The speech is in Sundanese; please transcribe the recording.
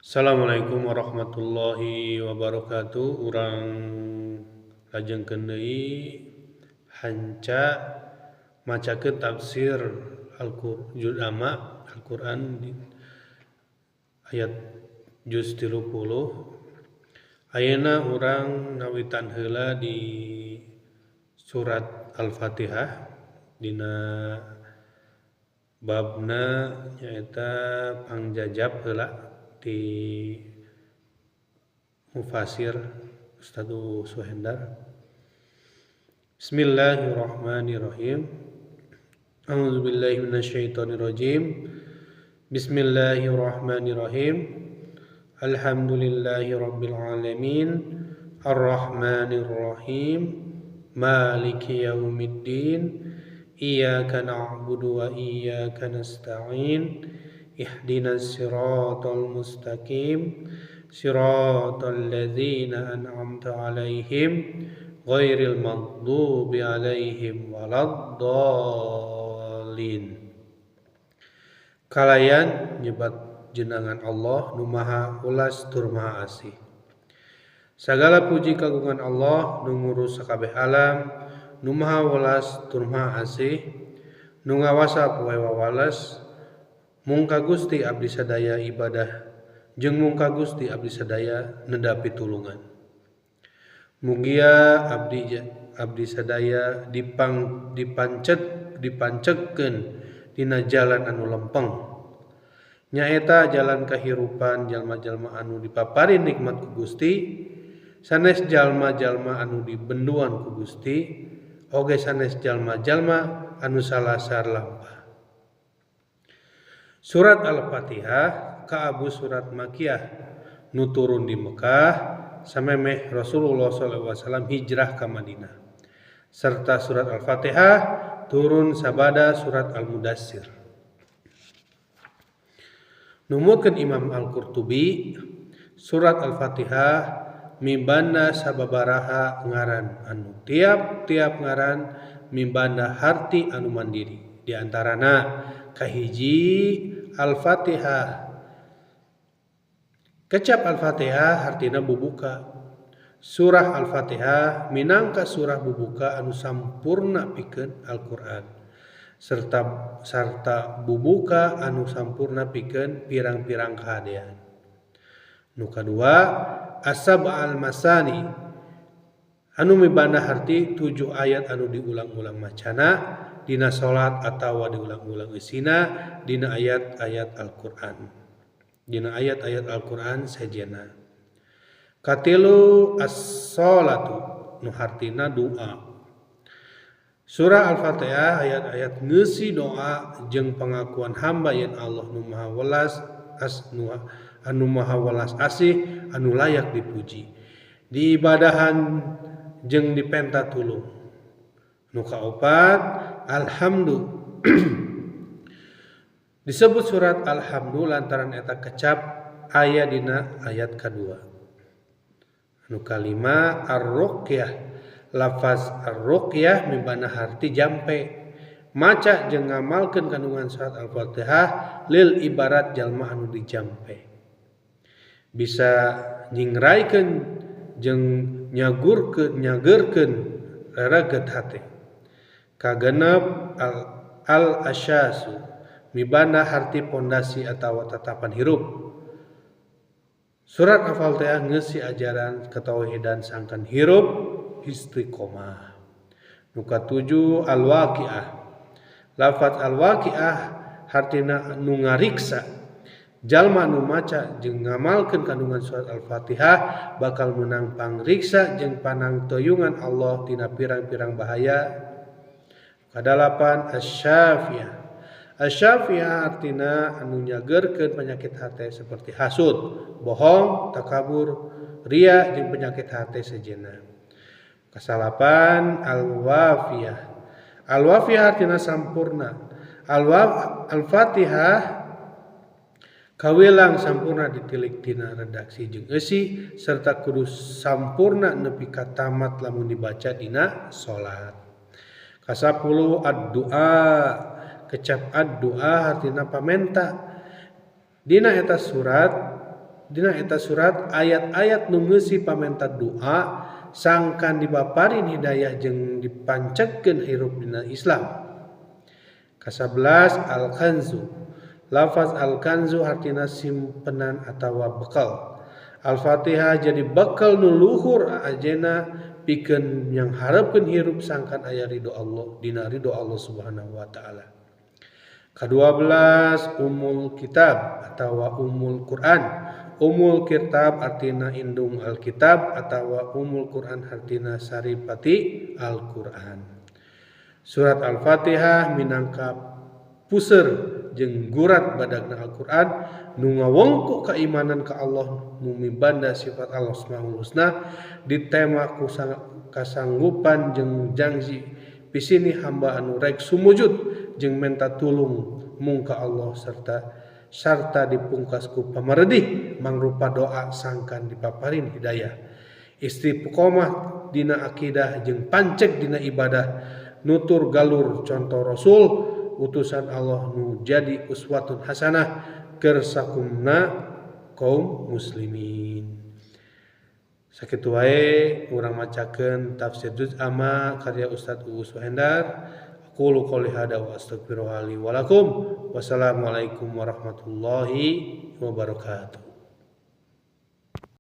Assalamualaikum warahmatullahi wabarakatuh. Urang lajengkeun deui hanca macakeun tafsir Al-Qur'an juz amma Al-Qur'an ayat juz 30. Ayeuna urang ngawitan heula di surat Al-Fatihah dina babna nyaeta pangjajab heula di mufasir Ustaz Suhendar. Bismillahirrahmanirrahim. A'udzubillahi minasyaitonirrajim. Bismillahirrahmanirrahim. Alhamdulillahi rabbil alamin. Arrahmanirrahim. Maliki yaumiddin. Iyyaka na'budu wa iyyaka nasta'in. Ihdinas siratal mustaqim, siratal ladzina an'amta 'alaihim, ghairil maghdubi 'alaihim waladdallin. Kalayan nyebat jenangan Allah nu Maha Welas tur Maha Asih. Sagala puji kagungan Allah nu ngurus sakabeh alam, nu Maha Welas tur Maha Asih, nu ngawasa poe wawales. Mungka Gusti abdi sadaya ibadah jeung mungka Gusti abdi sadaya nedapi tulungan. Mugia abdi sadaya dipancegkeun dina jalan anu lempeng. Nyaeta jalan kahirupan jalma-jalma anu dipaparin nikmat ku Gusti, sanes jalma-jalma anu dibenduan ku Gusti, oge sanes jalma-jalma anu salasar lampah. Surat Al-Fatihah kaabu surat Makiyah nu turun di Mekah samemeh Rasulullah SAW hijrah ka Madinah. Serta surat Al-Fatihah turun sabada surat Al-Mudassir. Numutkeun Imam Al-Qurtubi, surat Al-Fatihah mibanda sababaraha ngaran anu tiap-tiap ngaran mibanda harti anu mandiri. Di antarana kahiji Al-Fatihah. Kecap Al-Fatihah hartina bubuka. Surah Al-Fatihah minangka surah bubuka anu sampurna pikeun Al-Qur'an serta bubuka anu sampurna pikeun pirang-pirang kahadean. Nu kadua As-Sab'al Masani anu mibanda harti 7 ayat anu diulang-ulang macana dina salat atawa diulang-ulang eusina dina ayat-ayat Al-Qur'an. Dina ayat-ayat Al-Qur'an sejenna. Katilu as-salatu nu hartina doa. Surah Al-Fatihah ayat-ayat ngeusi doa jeung pengakuan hamba yen Allah nu Maha Welas anu Maha Welas Asih anu layak dipuji. Diibadahan jeung dipenta tulung. Nu kaopat alhamdu. Disebut surat alhamdu lantaran eta kecap aya dina ayat kadua. Nu kalima ar-ruqyah. Lafaz ar-ruqyah mibana harti jampe. Maca jeung ngamalkeun kandungan surat Al-Fatihah lil ibarat jalma anu dijampe. Bisa nyingraikeun jeung nyageurkeun raraget hate. Kagenep al-asyasu mibanda harti pondasi atawa tatapan hirup. Surat Al-Fatihah ngeusi ajaran ketauhidan sangkan hirup istiqomah. Nu katujuh al-waqiah. Lafaz al-waqiah hartina nu ngariksa. Jalma nu maca jeung ngamalkeun kandungan surat Al-Fatihah bakal menang pangriksa jeung panangtoyungan Allah tina pirang-pirang bahaya. Kadalapan asy-syafiyah. Asy-syafiyah artina anu nyageurkeun penyakit hate seperti hasud, bohong, takabur, ria jeung penyakit hate sejenna. Kasalapan al-wafiyah. Al-wafiyah artina sampurna. Al-Fatihah kawilang sampurna ditilik tina redaksi jeung eusi serta kudu sampurna nepi ka tamat lamun dibaca dina salat. Kasapuluh ad-du'a. Kecap ad-du'a artina pamenta. Dina eta surat dina eta surat ayat-ayat nu ngeusi pamenta doa sangkan dipaparin hidayah jeung dipancegkeun hirup dina Islam. Kasabelas al-kanzu. Lafaz al-kanzu artina simpenan atawa bekal. Al-Fatihah jadi bekal nu luhur ajena pikeun yang harapkeun hirup sangkan aya ridho Allah dina ridho Allah Subhanahu wa taala. Kadua belas Ummul Kitab atawa Ummul Quran. Ummul Kitab artina indung Alkitab atawa Ummul Quran artina saripati Al-Quran. Surat Al-Fatihah minangka puser jeung gurat badagna Al-Quran nu ngawongku keimanan ka Allah nu mibanda sifat Allah Asmaul Husna ditema ku kasanggupan jeung jangji pisini hamba anu rek sumujud jeung menta tulung mung ka Allah serta dipungkas ku pamaredih mangrupa doa sangkan dipaparin hidayah istiqomah dina akidah jeung panceg dina ibadah nutur galur contoh Rasul utusan Allah nu jadi uswatun hasanah keur sakumna kaum muslimin. Sakitu wae urang macakeun tafsir juz amma karya Ustaz Uus Suhendar. Aqulu qouli hada wa astaghfirullaha li wa lakum. Wassalamualaikum warahmatullahi wabarakatuh.